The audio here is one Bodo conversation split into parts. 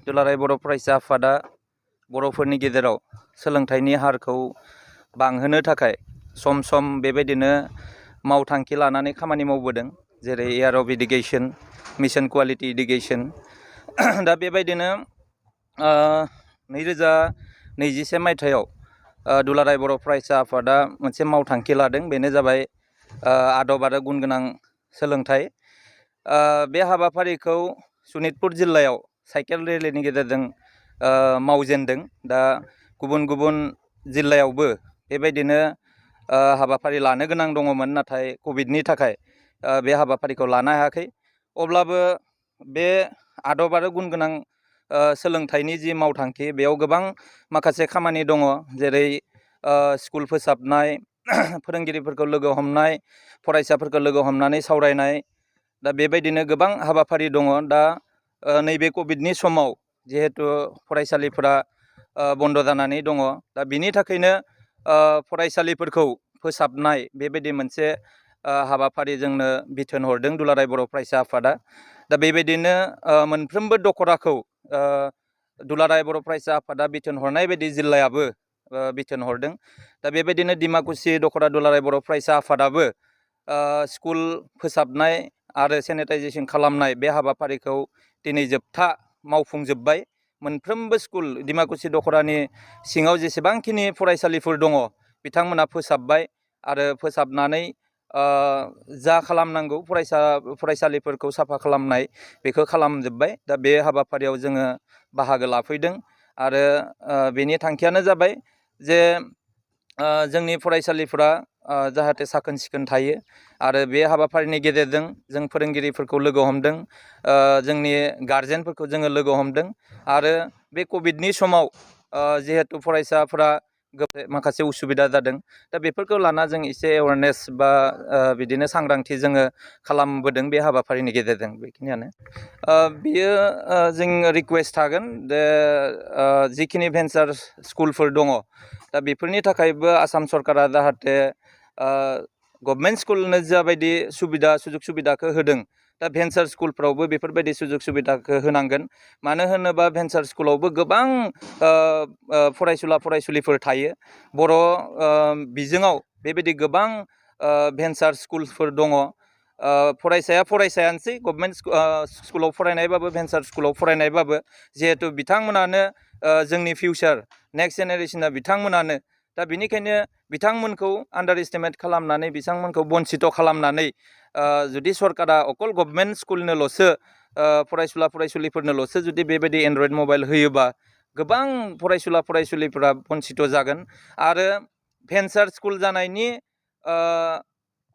दुलाराय बर' फरायसा आफादा बर'फोरनि गेजेराव सोलोंथाइनि हारखौ बांहोनो थाखाय सम सम बेबायदिनो मावथांखि लानानै खामानि मावबोदों, जेरै year of education, mission quality education. दा बेबायदिनो 2021 मायथाइयाव दुलाराय बर' फरायसा आफादा मोनसे मावथांखि लादों, बेनो जाबाय आदब आरो गुन गोनां सोलोंथाइ। बे हाबाफारिखौ सनितपुर जिल्लायाव साइकेल रेलीनि गेजेरजों मावजेनदों। दा गुबुन गुबुन जिल्लायावबो बेबायदिनो हाबाफारि लानो गोनां दङमोन, नाथाय कभिडनि थाखाय बे हाबाफारिखौ लानो हायाखै। अब्लाबो बे आदब आरो गुन गोनां सोलोंथाइनि जि मावथांखि, बेयाव गोबां माखासे खामानि दङ, जेरै स्कुल फोसाबनाय, फोरोंगिरिफोरखौ लोगो हमनाय, फरायसाफोरखौ लोगो हमनानै सावरायनाय। दा बेबायदिनो गोबां हाबाफारि दङ। दा नैबे कभिडनि समाव जिहेतु फरायसालिफोरा बन्द जानानै दङ, दा बिनि थाखायनो फरायसालिफोरखौ फोसाबनाय बेबायदि मोनसे हाबाफारि जोंनो बिथोन हरदों दुलाराय बर' फरायसा आफादा। दा बेबायदिनो मोनफ्रोमबो दखराखौ दुलाराय बर' फरायसा आफादा बिथोन हरनाय बायदि जिल्लायाबो बिथोन हरदों। दा बेबायदिनो दिमाकुसि दखरा दुलाराय बर' फरायसा आफादाबो स्कुल फोसाबनाय आरो सेनिटाइजेसन खालामनाय बे हाबाफारिखौ दिनै जोबथा मावफुंजोब्बाय। मोनफ्रोमबो स्कुल दिमाकुसि दखरानि सिङाव जेसेबांखिनि फरायसालिफोर दङ बिथांमोना फोसाबबाय आरो फोसाबनानै जा खालामनांगौ फरायसालिफोरखौ साफा खालामनाय बेखौ खालामजोब्बाय। दा बे हाबाफारियाव जोङो बाहागो लाफैदों आरो बेनि थांखियानो जाबाय जे जोंनि फरायसालिफोरा जाहाथे साखोन सिखोन थायो, आरो बे हाबाफारिनि गेजेरजों जों फोरोंगिरिफोरखौ लोगो हमदों, जोंनि गार्जेनफोरखौ जोङो लोगो हमदों। आरो बे कभिडनि समाव जिहेतु फरायसाफोरा माखासे उसुबिदा जादों, दा बेफोरखौ लाना जों एसे एवारनेस बा बिदिनो सांग्रांथि जोङो खालामबोदों बे हाबाफारिनि गेजेरजों। बेखिनियानो बियो जों रिकुवेस्ट थागोन जे जिखिनि भेन्सार स्कुलफोर दङ, दा बेफोरनि थाखायबो आसाम सरकारा जाहाथे गभर्नमेन्ट स्कुलनो जाबायदि सुजुग सुबिदाखौ होदों, दा भेन्सार स्कुलफ्रावबो बेफोरबायदि सुजुग सुबिदाखौ होनांगोन। मानो होनोबा भेन्सार स्कुलावबो गोबां फरायसुलिफोर थायो। बर' बिजोङाव बेबायदि गोबां भेन्सार स्कुलफोर दङ। फरायसायानोसै, गभर्नमेन्ट स्कुलाव फरायनायबाबो भेन्सार स्कुलाव फरायनायबाबो, जिहेतु बिथांमोनानो जोंनि फिउचार, नेक्स्ट जेनेरेसना बिथांमोनानो। दा बिनिखायनो बिथांमोनखौ आन्डार एस्टिमेट खालामनानै, बिथांमोनखौ बन्सित खालामनानै जुदि सरकारा अकल गभर्नमेन्ट स्कुलनोल'सो फरायसुलिफोरनोल'सो जुदि बेबायदि एन्ड्रइड मबाइल होयोबा गोबां फरायसुलिफोरा बन्सित जागोन। आरो भेन्सार स्कुल जानायनि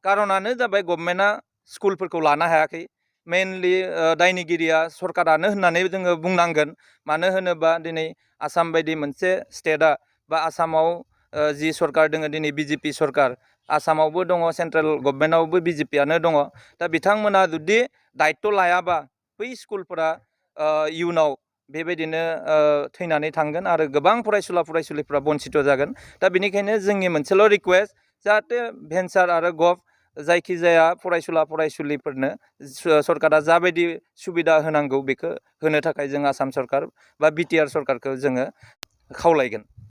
कारनानो जाबाय गभर्नमेन्टआ स्कुलफोरखौ लानो हायाखै। मेइनलि दायनिगिरिया सरकारानो होननानै जोङो बुंनांगोन। मानो होनोबा दिनै आसाम बायदि मोनसे स्टेटआ बा आसामाव जि सरकार दङ दिनै बिजेपि सरकार, आसामावबो दङ, सेन्ट्रेल गभर्नमेन्टआवबो बिजेपियानो दङ। दा बिथांमोना जुदि दायित्व लायाबा बै स्कुलफोरा इयुनाव बेबायदिनो थैनानै थांगोन आरो गोबां फरायसुलिफोरा बन्सित जागोन। दा बेनिखायनो जोंनि मोनसेल' रिकुवेस्ट, जाहाथे भेन्सार आरो जायखिजाया फरायसुलिफोरनो सरकारा जाबायदि सुबिदा होनांगौ बेखौ होनो थाखाय जों आसाम सरकार बा बिटिआर सरकारखौ जोङो खावलायगोन।